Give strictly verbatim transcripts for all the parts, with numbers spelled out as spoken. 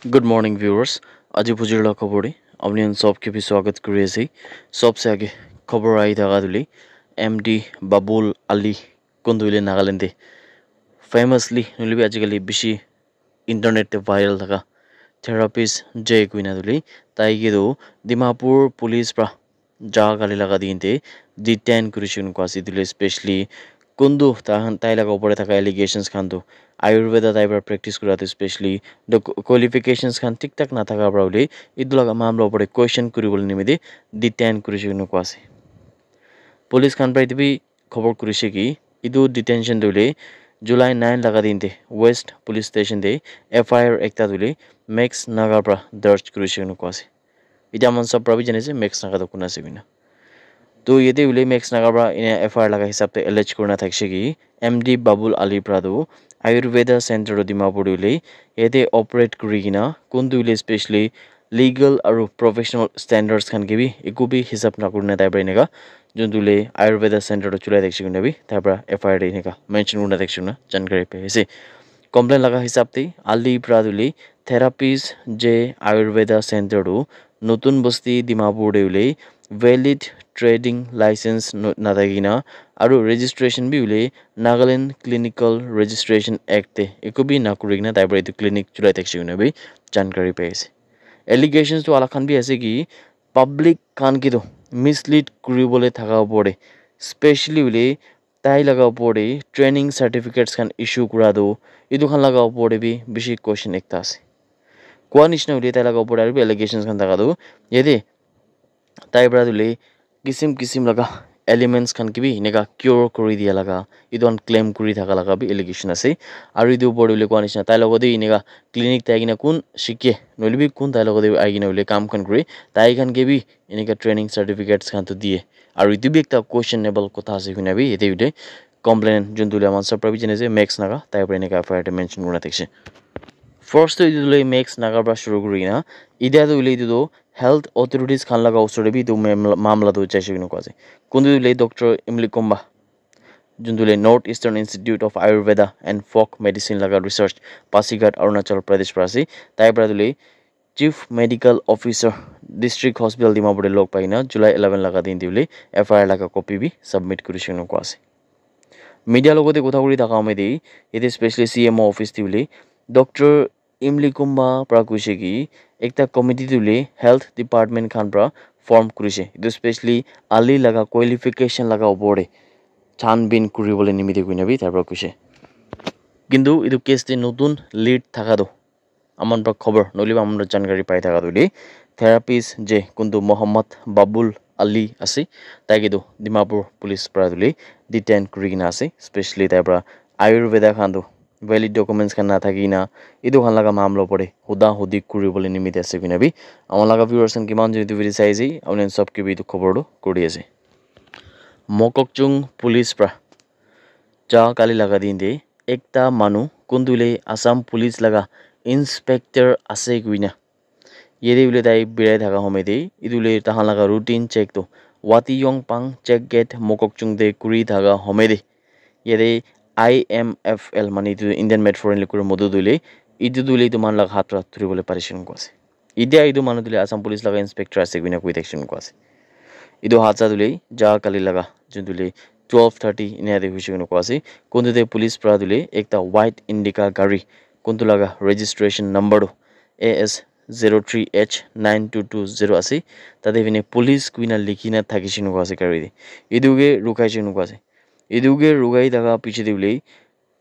Good morning, viewers. Aji bujir la khobor de apni khan sob ke bi swagat kuri ase. Sob se age khobor ahi thaka tu le M D Babul Ali, kuntu ile Nagaland de famously nuli bi ajikali bishi internet te viral thaka therapist J kuina tu le, tai ke tu Dimapur police pra ja kali laga din te detain kurishe koina koa ase. Etu le specially kuntu tai khan, tai laga upor te thaka allegations khan tu Ayurveda tai pra practice kura tu specially the qualifications khan thik thak na thaka pra hoile etu laga mamla upor te question kuri bole nimite detain kurishe koina koa ase. Police khan pra etu bi khobor kurishe ki etu detention tu hoile July nine laga din te West Police Station te F I R ekta tu hoile Max Naga pra darj kurishe koina koa ase. Etia mon sob pra bi jane ase Max Naga tu kun ase koina. To yate hoile Max Naga pra ena F I R laga hisab te allege kurina thakishe ki M D Babul Ali pra tu Ayurveda Center tu Dimapur tu hoile yate operate kuri kena kuntu hoile specially legal aru professional standards khan ke bi eku bi hisab na kurina tai pra eneka juntu hoile Ayurveda Center tu chulai thakishe koina bi tai pra F I R te eneka mention kurina thakishe koina jankari pai ase. Complaint laga hisab te Ali pra tu hoile therapist J Ayurveda Center tu Notun Bosti Dimapur te hoile valid trading license no- nathaki na aru registration bi hoile Nagaland Clinical Registration Act te eku bi na kuri kena tai pra etu clinic chulai thakishe koina bi jankari pai ase. Allegations tu alak khan bi ase ki public khan ke tu mislead kuri bole thaka upor te specially hoile tai laga upor te training certificates khan issue kura tu etu khan laga upor te bi bishi question ekta ase. Koa nishina hoile tai laga upor te aru bi allegations khan thaka tu yate tai pra tu hoile kisim kisim laga elements khan ke bi eneka cure kuri dia laga etu khan claim kuri thaka laga bi allegation ase. Aru etu upor te hoile koa nishina tai logot te eneka clinic tai kena kun shike nohoile bi kun tai logot te ahi kena hoile kam khan kure tai khan ke bi eneka training certificates khan tu diye. Aru etu bi ekta questionable kotha ase koina bi yate hoile complainant juntu hoile aman sob pra bi jane ase Max Naga tai pra eneka F I R te mention kurina thakishe. First tu etu tu hoile Max Naga pra shuru kuri kena etia tu hoile etu tu health authorities khan laga usor te bi etu mamla- mamla tu jaise koina koa ase. Kuntu tu hoile Doctor Imlikumba juntu hoile North Eastern Institute of Ayurveda and Folk Medicine laga research Pasighat Arunachal Pradesh pra ase. Tai pra tu hoile Chief Medical Officer District Hospital Dimapur te log pai kena July eleven laga din te hoile F I R laga copy bi submit kurishe koina koa ase. Media logot te kotha kuri thaka time te yate specially C M O office te hoile Doctor Imlikumba pra koishe ki ekta committee tu hoile health department khan pra form kurishe. Etu specially Ali laga qualification laga upor te chhanbin kuri bole nimite koina bi tai pra koishe. Kintu etu case te notun lead thaka tu aman pra khobor nohoile bi aman pra jankari pai thaka tu hoile therapist J kuntu Mohammad Babul Ali ase, tai ke tu Dimapur police pra tu hoile detain kuri kena ase, specially tai pra Ayurveda khan tu valid documents khan na thaki na etu khan laga mamla upor te huda hudi kuri bole nimite ase koina bi aman laga viewers khan kiman jun etu video sai ase apni khan sob ke bi etu khobor tu kuri ase. Mokokchung police pra ja kali laga din te ekta manu kuntu hoile Assam police laga inspector ase koina yate hoile tai birai thaka time te etu hoile tai khan laga routine check tu Watiyong Pang check gate Mokokchung te kuri thaka time te yate I M F L mane etu Indian Made Foreign Liquor motu tu hoile etu tu hoile etu manu laga hath pra thuri bole parishe koina koa ase. Etia etu manu tu hoile Assam police laga inspector ase koina koi thakishe koina koa ase. Etu hadsa tu hoile ja kali laga juntu hoile twelve thirty enia te hoishe koina koa ase. Kuntu te police pra tu hoile ekta white Indica gari kuntu laga registration number tu A S zero three H nine two two zero ase. Tate hoine police koina likhi na thakishe koina koa ase gari te. Etu ke rukaishe koina koa ase. Etu ke rukai thaka piche te hoile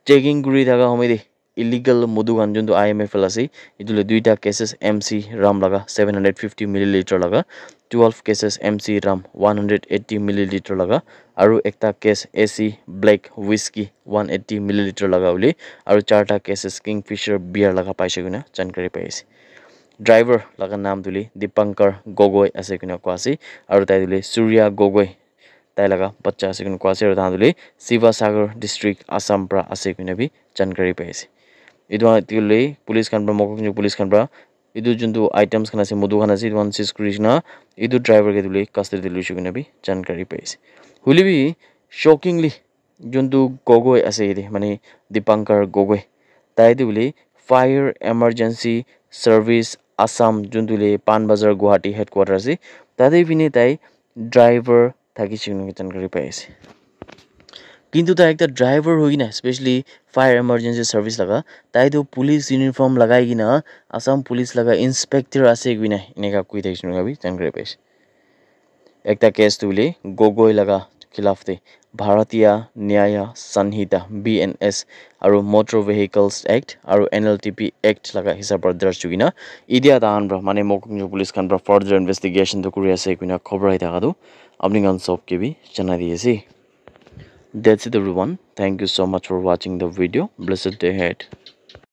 checking kuri thaka time te illegal modu khan juntu I M F L ase, etu le duita cases M C Rum laga seven hundred fifty milliliter laga, twelve cases M C Rum one hundred eighty milliliter laga, aru ekta case A C Black Whisky one eighty milliliter laga hoile, aru charta cases Kingfisher beer laga paise koina jankari pai ase. Driver laga naam tu hoile Dipankar Gogoi ase koina koa ase, aru tai tu hoile Surya Gogoi tai laga bacha ase koina koa ase, aru tai khan tu hoile Sivasagar district Assam pra ase koina bi jankari pai ase. Etu khan etu hoile police khan pra Mokokchung police khan pra etu juntu items khan ase modu khan ase etu khan seize kuri kena etu driver ke tu hoile custody te loise koina bi jankari pai ase. Hoile bi shockingly juntu Gogoi ase yate mane Dipankar Gogoi tai tu hoile Fire Emergency Service Assam, juntu le Pan Bazar Guwahati headquarter ase, tate bini tai driver thaki shikina jankari pai ase. Kintu tai ekta driver hoi kina, specially fire emergency service laga, tai tu police uniform lagai kina Assam police laga inspector ase koina enika koi thakishe koina bi jankari pai ase. Ekta case tu hoile Gogoi laga khilaf te Bharatiya Nyaya Sanhita, B N S, aru Motor Vehicles Act aru N L T P Act laga hisab para darj hoi kina, idia tahan para mane Mokokchung police khan para further investigation tu kuri ase koina khobor ahi thaka tu apni khan sob ke bi janai di ase. That's it everyone. Thank you so much for watching the video. Blessed day ahead.